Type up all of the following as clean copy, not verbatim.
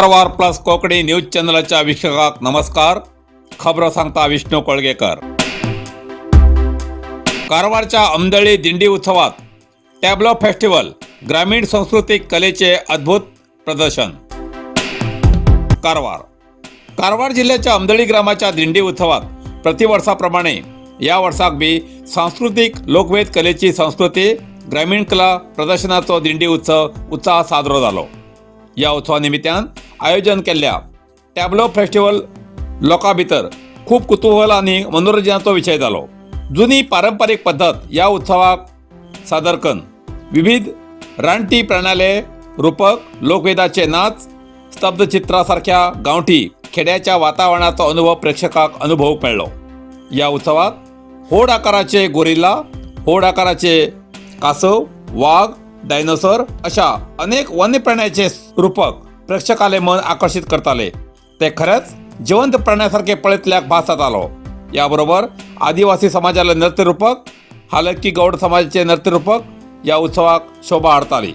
Karwar plus Konkani news चॅनलाच्या वीक्षकांक नमस्कार. खबरो सांगता विष्णू कोळगेकर. कारवारच्या अमदळी दिंडी उत्सवात टॅब्लो फेस्टिवल, ग्रामीण सांस्कृतिक कलेचे अद्भुत प्रदर्शन. कारवार. कारवार जिल्ह्याच्या अमदळी ग्रामाच्या दिंडी उत्सवात प्रतिवर्षाप्रमाणे या वर्साक बी सांस्कृतिक लोकवेद कलेची संस्कृती, ग्रामीण कला प्रदर्शनाचो दिंडी उत्सव उत्साहात साजरो जालो. या उत्सवा निमित्तान आयोजन केल्ल्या टॅब्लो फेस्टिवल लोकां भितर खूब कुतूहल आनी मनोरंजनाचो विशय जालो. जुनी पारंपारीक पद्दत ह्या उत्सवाक सादर करून विविध रानटी प्राण्याले रूपक, लोकवेदाचे नाच, स्तब्धचित्रासारख्या गांवठी खेड्याच्या वातावरणाचो अनुभव प्रेक्षकांक अनुभवूंक मेळ्ळो. या उत्सवात होड आकाराचे गोरिल्ला, होड आकाराचे कासव, वाघ, डायनोसर अशा अनेक वन्य प्राण्याचे रूपक प्रेक्षकाले मन आकर्षित करताले. ते खरेंच जिवंत प्राण्यासारखे पळयतल्याक भास जातालो. याबरोबर आदिवासी समाजाले नृत्य रूपक, हालक्की गौड समाजाचे नृत्य रूपक या उत्सवाक शोभा हाडताली.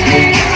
Thank you.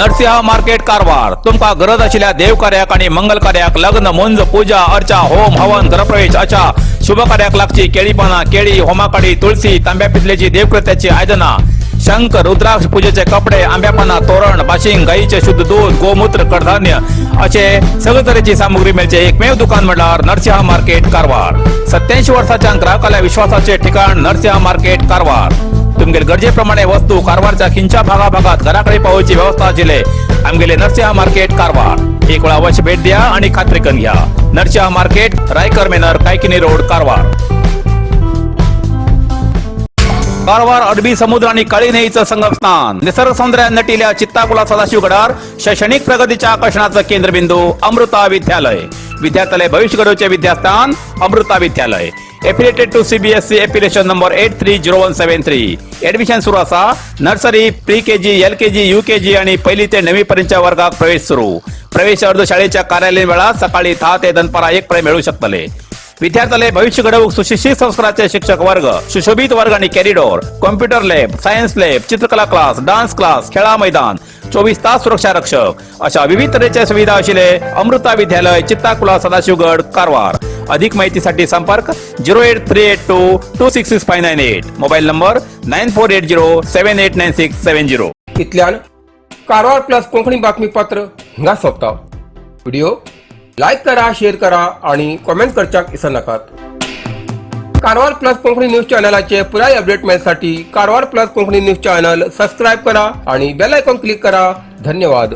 Narasimha market, Karwar. तुमकां गरज आशिल्ल्या देव कार्याक आणि मंगल कार्याक, लग्न, मुंज, पूजा अर्चा, होम हवन, गृहप्रवेश अशा शुभ कार्याक लागची केळी पानां, केळी, होमाकाडी, तुळसी, तांब्या पितलेची देवकृत्याची आयदनां, शंख, रुद्राक्ष, पूजेचे कपडे, आंब्या पानां, तोरण, बाशिंग, गाईचे शुद्ध दूध, गोमूत्र, कडधान्य असे सगळे तरेची सामुग्री मेळचे एकमेव दुकान म्हळ्यार नरसिंहा मार्केट, कारवार. 87 वर्साच्या ग्राहकाल्या विश्वासाचे ठिकाण नरसिंहा मार्केट, कारवार. तुमगेले गरजेप्रमाणे वस्तू कारवारच्या खिंच्या भागाभागात घराकडे पावोवची व्यवस्था आशिल्ले आमगेले नरसिंहा मार्केट, कारवार. एक वेळा अवश्य भेट द्या आणि खात्री करून घ्या. नरसिंहा मार्केट, रायकर मेनर, कायकिनी रोड, कारवार. कारवार अरबी समुद्र आणि काळी न्हंयीचं संगम स्थान, निसर्ग सौंदर्यात नटिल्या चित्ताकुला सदाशिवगडार शैक्षणिक प्रगतीच्या आकर्षणाचं केंद्रबिंदू अमृता विद्यालय. विद्यार्थ्यालय भविष्य घडवचे विद्यास्थान अमृता विद्यालय. Affiliated to CBSE, affiliation number 830173. Admission सुरू असा. Nursery, pre KG, LKG, UKG आणि पहिली ते नववी पर्यंतच्या वर्गात प्रवेश सुरू. प्रवेश अर्ज शाळेच्या कार्यालयीन वेळात सकाळी 10 ते दनपारा 1 पर्यंत मिळू शकतले. विद्यार्थ्याला भविष्य घडवूक सुशिक्षित संस्काराचे शिक्षक वर्ग, सुशोभित वर्ग आणि corridor, computer lab, science lab, चित्रकला क्लास, डान्स क्लास, खेळा मैदान, 24 तास सुरक्षा रक्षक अशा विविध तऱ्हेच्या सुविधा असलेले अमृता विद्यालय, चित्ताकुला, सदाशिवगड, कारवार. अधिक माहितीसाठी संपर्क 08382266598, mobile number 9480789670. इतल्यान कारवार प्लस कोंकणी बातमीपत्र हिंगा सोंपता. व्हिडिओ लायक करा, शेअर करा आणि कॉमेंट करच्याक विसरनाकात. कारवार प्लस कोंकणी न्यूज चॅनलाचे पुराय अपडेट मेळसाठी Karwar plus Konkani news channel subscribe करा आणि बेल आयकॉन क्लिक करा. धन्यवाद.